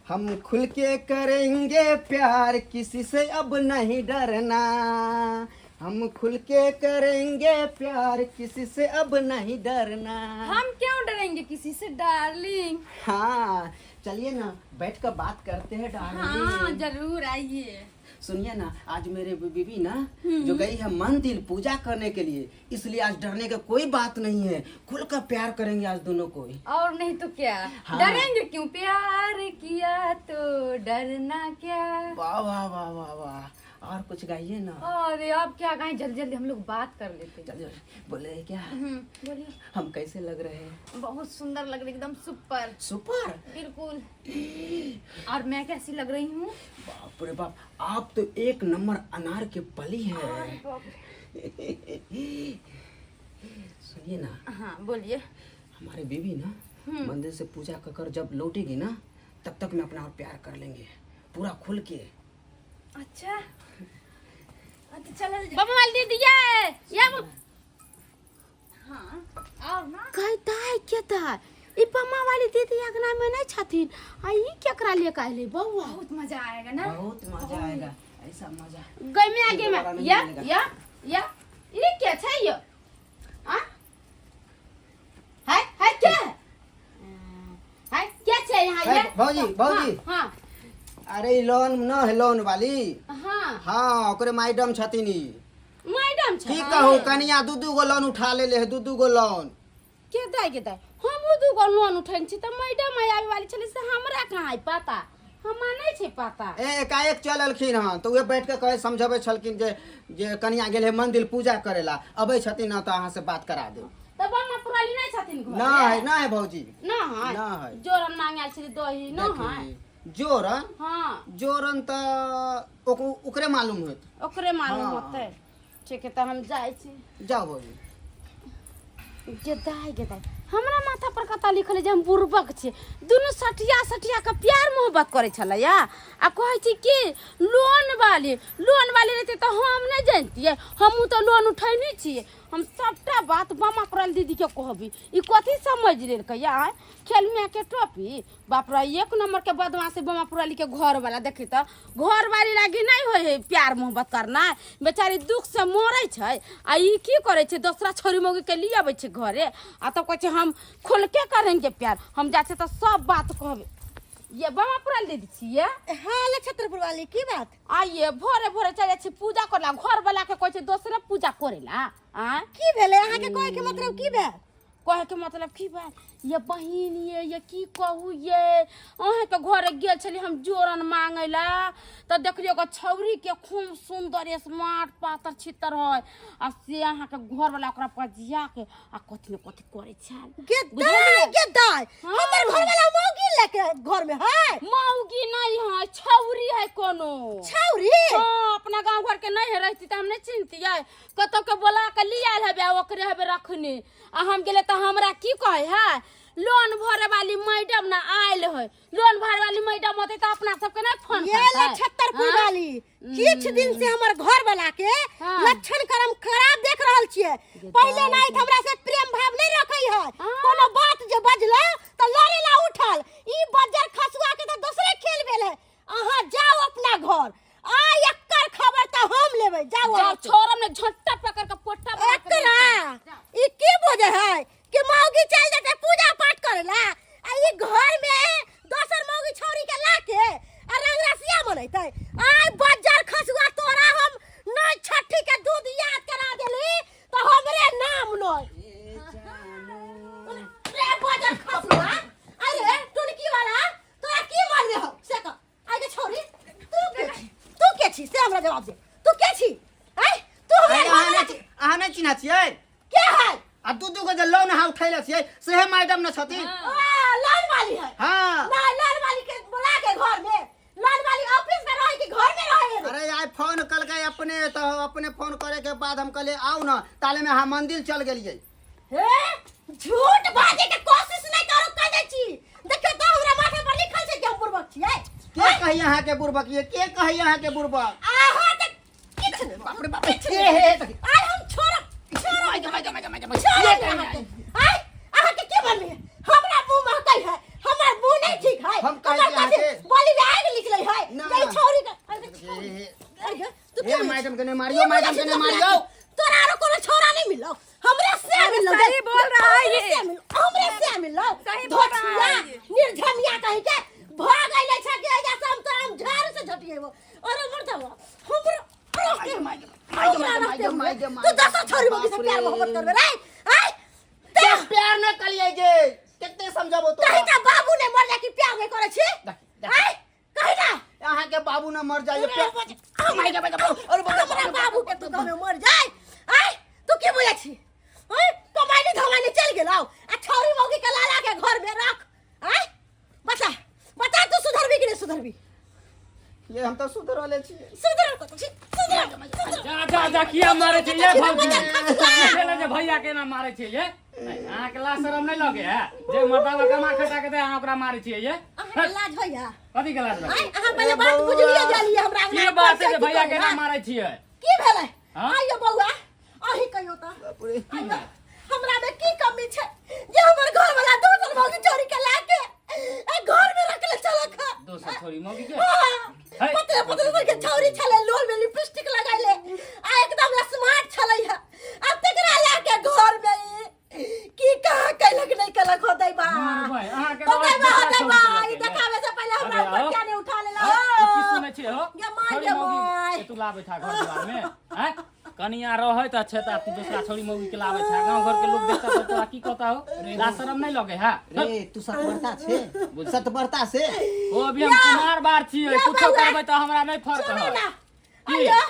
हम खुल के करेंगे प्यार किसी से अब नहीं डरना, हम खुल के करेंगे प्यार किसी से अब नहीं डरना। हम क्यों डरेंगे किसी से डार्लिंग? हाँ चलिए ना, बैठ कर बात करते हैं डार्लिंग। हाँ जरूर आइए। सुनिए ना, आज मेरे बीवी ना जो गई है मंदिर पूजा करने के लिए, इसलिए आज डरने का कोई बात नहीं है, खुलकर प्यार करेंगे आज दोनों को ही। और नहीं तो क्या। हाँ। डरेंगे क्यों, प्यार किया तो डरना क्या। वाह वाह वाह वाह वाह, और कुछ गाइए ना। अरे आप क्या गाएं, जल्दी जल्दी हम लोग बात कर लेते हैं। जल्दी जल्दी बोले क्या। बोलिए। हम कैसे लग रहे हैं? बहुत सुंदर लग रहे, एकदम सुपर। सुपर? बिल्कुल। और मैं कैसी लग रही हूँ? बाप रे बाप, आप तो एक नंबर अनार के पली है। अरे बाप रे। सुनिए ना। हाँ बोलिए। हमारे बीवी ना मंदिर से पूजा कर कर जब लौटेगी ना, तब तक मैं अपना और प्यार कर लेंगे पूरा खुल के। अच्छा अच्छा चलो। बाबा वाली दीदी ये ये हाँ और ना कहता है क्या था ई बम्मा वाली दीदी अंगना में नहीं छथिन आ ई केकरा लेके अइलै बौआ? बहुत मजा आएगा ना। बहुत मजा आएगा, ऐसा मजा गई में आगे दोबारा में नहीं या मिलेगा। या या ई क्या छै यो? आ है है क्या है? है क्या छै यहाँ है, ये? भौजी, भौजी। हाँ हाँ। अरे ई लोन न है लोन वाली। हाँ। हाँ ओकरे मैडम छथिन ई। मैडम छै की कहू कनिया, दू दू गो लोन उठा लेले है, दू दू गो लोन। के दाइ के दाइ, हम दू गो लोन उठेने छी तऽ मैडम आइ आबै वाली छलै से हमरा कहाँ है पता, हमरा नहि छै पता। ए एकाएक चल एलखिन हन तऽ उहे बैठ के कहे समझबै छलखिन जे जे कनिया गेल है मंदिर पूजा करेला, अबै छथिन ना तऽ अहाँ से बात करा देब। तऽ बम्मा पुराली नहि छथिन घर? ना है, ना है भौजी। ना है? ना है। जोरन मांगे आयल छलै दही ना है? देखी, जोरन? हाँ। जोरन तऽ ओकरे मालूम होत। ओकरे मालूम हाँ। होतै। ठीक है तऽ हम जाइ छी। जाओ भौजी। गेदाय गेदाय, हमरा माथा पर कता लिखल है जे हम बुड़बक छी। दुनू सठिया सठिया के प्यार मोहब्बत करै छलैया आ कहै छी कि लोन वाली, लोन वाली रहतै तऽ हम नहि जनितियै, हमहूँ तऽ लोन उठैने छियै। हम सबटा बात मामा परल दीदी के कहबी, ई कथी समझ लेलकै या खेल मियाँ के टोपी। बाप रे एक नंबर के बदमाशी बमा पुराली के घर वाला। देखी तऽ घर वाली लागी नहीं होय है प्यार मोहब्बत करना, बेचारी दुख से मरै छै आ ई की करै छै दोसरा छोरी मौगी के लिए अबै छै घरे आ तब कहै छै हम खुल के करेंगे प्यार। हम जाइ छै तऽ सब बात कहबै। ये बमा पुराली दीदी छियै? हाँ नक्षत्रपुर वाली, की बात? आइए भोरे भोरे चल जाइ छी पूजा करला, घर वाला के कहै छै दोसरे पूजा करेला। आँय की भेलै अहाँके कहै के मतलब की भेल? कहे के मतलब की बात ये बहिन ये की कहू ये, अहाँके घरे गेल छली हम जोरन मांगे ला तऽ देखलियै ओकर छौरी के खूब सुंदर स्मार्ट पातर छितर है आ से अहाँके घर वाला ओकरा पजिया के आ कथी ने कथी करै छल। गे दाय गे दाय, हाँ। हमर घर वाला मौगी लेके घर में है? मौगी नहीं है, छौरी है कोनो। छौरी? हाँ, अपना गांव घर के नहीं है, रहती तऽ हम नहीं चिन्हतियै, कतौ के बोला के लिया आयल हेबे आ ओकरे हेबे रखने। आ हम गेले तऽ हमरा की कहै है, लोन भरे वाली मैडम ना आयल है, लोन भरे वाली मैडम होते तऽ अपना सबके नहीं फोन ये करतै। नक्षत्रपुर हाँ? वाली किछ दिन से हमर घर वाला के हाँ। लक्षण कर्म खराब देख रहल छियै। पहिले नहीं हमरा से प्रेम भाव नहीं रखै है, हाँ। कोनो बात जे बजलो तऽ लड़े ला उठल। ई बज्जर खसुआ के तऽ दोसरे खेल भेल है। अहाँ जाओ अपना घर, आ एकर खबर तऽ हम लेबै। जाओ जाओ, अहाँ से। छोड़म ने, झट्टा पकड़ के पोटा बना के एकरा ई की बोझे है कि मौगी चल जेतै पूजा पाठ करे ला आ ई घर में दोसर मौगी छौरी के लाके आ रंगरसिया मनैतै। आइ बज्जर खसुआ तोरा हम नै छठी के दूध याद करा देली तऽ हमरे नाम नै। रे बज्जर खसुआ, अरे टुनकी वाला तोरा की मन में हौ से कह। आइ के छौरी तू के छी, तू के छी से हमरा जवाब दे, तू के छी? आइ तू हमरा अरे, अहाँ घर नहि अहाँ नहि चिन्है छियै? के है? आ दू दू गो जे लोन अहाँ उठैले छियै सेहे मैडम ने छथिन। आ, लोन वाली है। हाँ। ना, लोन वाली के बुला के घर में, लोन वाली ऑफिस में रहे कि घर में रहे? अरे आइ फोन कलकै अपने, तऽ अपने फोन करे के बाद हम कहलियै आउ ने, ताले में अहाँ मंदिर चल गेलियै। हे झूठ बाजे के कोशिश नहीं करू, कह दै छी। देखियो तो हमरा माथा पर लिखल छै कि हम बुड़बक छियै। के कही अहाँ के बुड़बक? ये के कही अहाँ के बुड़बक? अहाँ तऽ किछु नहि। बाप रे बाप, किछु के नहि। हे हे? आइ हम छोड़ब, छोड़ब। My गे, my गे, my गे, my गे, my गे। छोड़ब ये अहाँके। आइ अहाँके की बनलै? हमरा मुँह महकै है, हमर मुँह नहीं ठीक है। हम कहै हमर छी अहाँके। कथी? बोले ए, अरे तू ए, मैडम के नहीं मारियो, मैडम के नहीं मारियो। तोरा आरो कोनो छोरा नहीं मिलो हमरे से अरे मिलो सही बोल रहा है हमरे ये। से मिलो हमरे से मिलो सही बोल रहा है ये। निर्झमिया कहीं के भाग आइले छ के एजा से हम तोरा हम झाड़ू से झटिएबो अरे मर जाबो हमरो माय माय माय माय माय तू दसो छोरी मगी से प्यार मोहब्बत करबे रे आय ते प्यार न करिए गे कते समझाबो तो कहीं का बाबू ने मर जा कि प्यार नहीं करे छी देख, देख। आय कहीं ना अहाँ के बाबू न मर जाइए प्यार माय गे अरे हमरा बाबू के तू कहमे मर जाय आय तू की बुझै छी आय कमाइली धमाइली चल गेलौ आ छौरी मौगी के लाला के घर में रख आय बता बता तू सुधरबी कि नहीं सुधरबी ये हम तो सुधरले छी सुधर कत छी सुधर सुधर जा जा जा किया मारे छै ये भौजी खसुआ। देखै जे भैया केना मारे छै ये अहाँके लाज शरम नहि लगे है जे मर्दावा कमा खटा के दे अहाँ ओकरा मारे छियै ये अहाँ लाज होइया कथी के लाज आय लगे अहाँ पहिले बात बुझलिए जालिए हमरा की अंगना बात है जे परिचय भैया की केना करू, मारे छियै की भेलै हाँ? आइयो बौआ अहीं कहियो तऽ बाप रे आइयो हमरा में की कमी छै जे हमर घर वाला दोसर भौजी चोरी के लाके ए घर में रखले चलक ह दोसर छोरी मौगी के हाँ, है। पतले पतले सर के छौरी छले लोल में लिपस्टिक लगाइले आ एकदम स्मार्ट छलै ह अब तेकरा लाके घर में ई की कहाँ कैलक नहीं कैलक हो दैबा मारबै, अहाँके हो दैबा हो दोसरा दैबा छोरी ई के लऽ के देखावे से पहिले हमरा अरे ऊपर आओ। क्या नहीं उठा लेला हँ, ई की सुनै छियै हो गे माय, छोरी गे मौगी माय। के तू लाबै छा घर दुआर में आँय कनिया रहै तऽ छै तऽ तू दोसरा छोरी मौगी के लाबै छा गाँव घर के लोग देखता तऽ तोरा की कहता हो लाज शरम नहि लगे है रे तू सतबरता छे सतबरता से ओ अभी हम कुमार बार छियै या कुछो बौआ। करबै तऽ हमरा नहि फर्क सुनू है ना की? अयो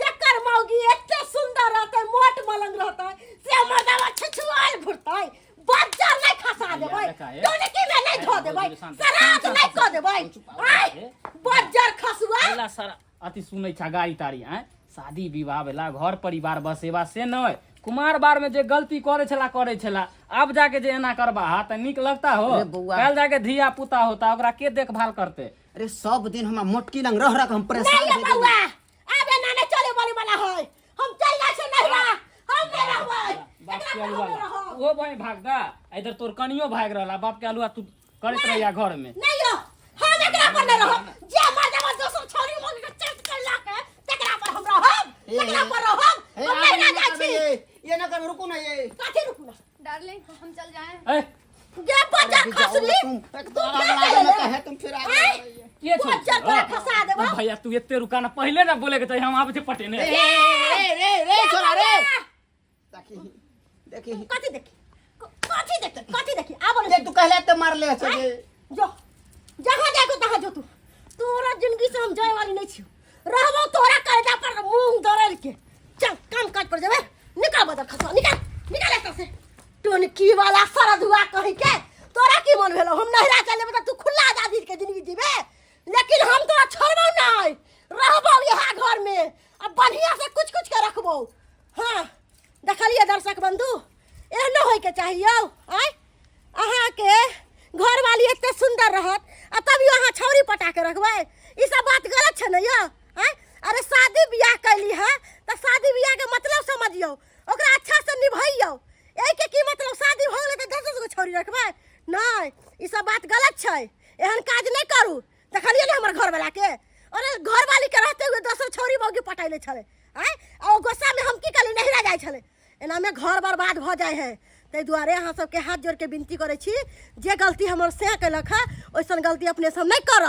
जकर मौगी एते सुंदर रहतै मोट मलंग रहतै से मर्दावा छछुआल घुरतै बच्चा नहीं खसा देबै देखा, ए। टोनकी में नहीं धो देबै शांत, शांत, श्राद्ध नहीं कऽ देबै आय बज्जर खसुआ पहिला सारा अति सुनै छा गाड़ी ताड़ी आँय शादी विवाह भेला घर परिवार बसेबा से नहि कुमार बार में जे गलती करे छला करे छला अब जाके जे एना करबा हा तऽ नीक लगता हो अरे बौआ। काल्हि जाके धिया पुता होता ओकरा के देखभाल करते अरे सब दिन हमरा मोटकी लंग रह रह के हम परेशान नहीं ये भए गेली। बउआ आब एना नहीं चले बोले वाला है हम चल जाइ छै नहिरा हम नहीं रहबै बाप के एकरा पर अलुआ हम नहीं रहब ओहो बहिन भागदा इधर तोर कनियो भाग रहला बाप के अलुआ तू करैत रहिया घर में नहीं यो हम एकरा पर नहीं रहब जे मर जाब दोसर छौरी मौगी के चट कर ला के तकरा पर हम रहब ए, तकरा पर रहब ए, हम आगे नहीं ना जाइ करबे छी ये ये ना कर रुकू ना ये कथी रुकू ना डार्लिंग हम चल जाएं ए गे बच्चा अरे जाओ खसरी तुम तू तुम क्या आगे कहले? ना कहे तुम फिर आगे आँय? आ रही है। के छोड़ बच्चा तोरा खसा देबो भैया तू एते रुका ना पहिले ना बोले के चाहिए हम आबै छै पटेने ए, ए, ए, रे रे छोरा रे देखी देखी कथी देखी कथी देखी कथी देखी आबो जे तू कहले त मार ले छे जो जहाँ जाको तहाँ जो तू तोरा जिंदगी से हम जाए वाली नहीं छियो रहबो तोरा कलेजा पर मूंग दरल के चल काम काज पर जेबे निकल बदल खसवा निकल निकल एतऽ से टोनकी वाला सरधुआ कहीं के तोरा की मन भेलो हम नहिरा चल जेबे त तू खुला आजादी के जिंदगी जीबे लेकिन हम तोरा छोड़बो नहीं रहबो यहाँ घर में अब बढ़िया से कुछ कुछ के रखबो हाँ देखलिए दर्शक बंधु एहनो होइके चाही यौ आँय अहाँके घरवाली एते सुन्दर रहत आ तभियो अहाँ छौरी पटा के रखबै ई सब बात गलत छै ने यौ आँय अरे शादी बियाह कैली है तऽ शादी बियाह के मतलब समझियौ ओकरा अच्छा से निभैयौ एहिके की मतलब शादी भऽ गेलै तऽ दस दस गो छौरी रखबै नहि ई सब बात गलत छै एहन काज नहि करू देखलियै ने हमर घरवलाके अरे घरवाली के रहते हुए दोसर छौरी मौगी पटैले छलै आँय आ ओ गुस्सामे हम की कहली नहिरा जाइ छलै एनामे घर बर्बाद भऽ जाइ है ताहि दुआरे अहाँ सबके हाथ जोड़िके विनती करै छी जे गलती हमर से केलक हँ ओइसन गलती अपने सब नहि करब।